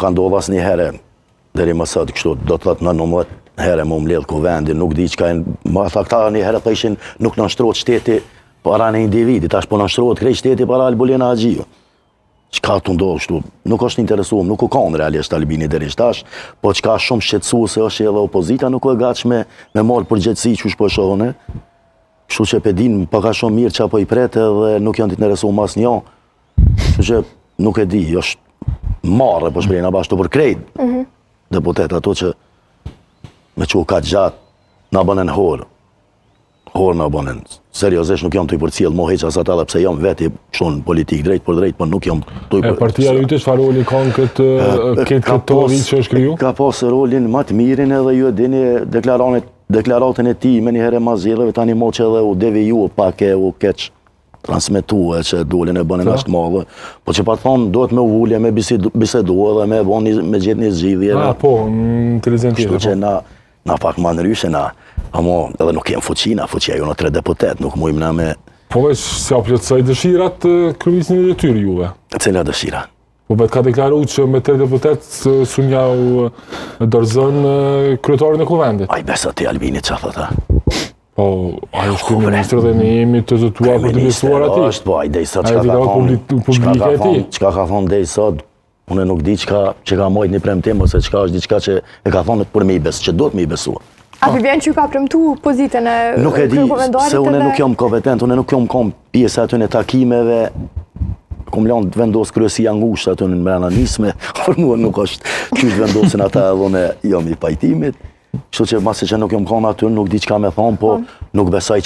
ka ndodhur asnjëherë deri më sot kështu, do të thotë 19 herë m'u mbledh kuvendi, nuk di çka janë, ma ata këta një herë thojshin nuk nënshtrohet shteti para një individi, tash po nënshtrohet krejt shteti para Albulena Haxhiu. Çka të ndodhë kështu, nuk është interesuar, nuk u kanë realisht Albini deri tash, po çka shumë shqetësuese është edhe opozita nuk u e gatshme me marrë përgjegjësi qysh po e shoh unë. Kështu që pe din pak a shumë mirë çka po i pret edhe nuk janë të interesuar mas një. Kështu që nuk e di, është marre po shprehna bashkë për krejt. Mm -hmm. Deputet ato që me çu ka gjatë na bënën horë. Horë na bënën. Seriozisht nuk jam tu i përcjell mo hiç as ata edhe pse jam vetë kështu në politikë drejt për drejt, po nuk jam tu i E partia jote çfarë roli ka në këtë këtë këtë teori që është kriju? Ka pas rolin më të mirin edhe ju e dini deklaranit deklaratën e tij menjëherë mas zgjedhjeve tani mo që edhe u deviju pak e u keq transmetue që dolën e bënë aq të madhe. Po që pa thonë, duhet me u ulje, me bisedu, bisedu edhe me bo një, me gjetë një zgjidhje. Ah, po, në televizion tjetër. Kështu që po. na, na pak ma ndryshe na, amo edhe nuk kem fuqi, na fuqia jonë tre deputet, nuk mujmë na me... Po veç, s'ja plotësoi dëshirat kryeministri në detyrë juve? Cila dëshira? Po vetë ka deklaru që me tre deputet s'un jau dorëzon kryetarin e kuvendit. Ai beso ti Albinit që thotë, a? Po, ai është kryeministër dhe ne jemi të zotuar për t'i besuar atij. Është, po, ai deri sot çka ka thonë, çka ka thonë, çka ka thonë deri sot, unë nuk di çka që ka majt një premtim ose çka është diçka që e ka thonë për me i besu, që duhet me i besu. A po vjen që ka premtu pozitën e Nuk e di, se unë nuk jam kompetent, unë nuk jam kom pjesë aty në takimeve, kom lanë të vendos kryesia ngushtë aty në mrena nisme, për mua nuk është qysh vendosin ata edhe unë jam i pajtimit, kështu që masi që nuk jam konë aty, nuk di çka me thonë, po, po. nuk besoj që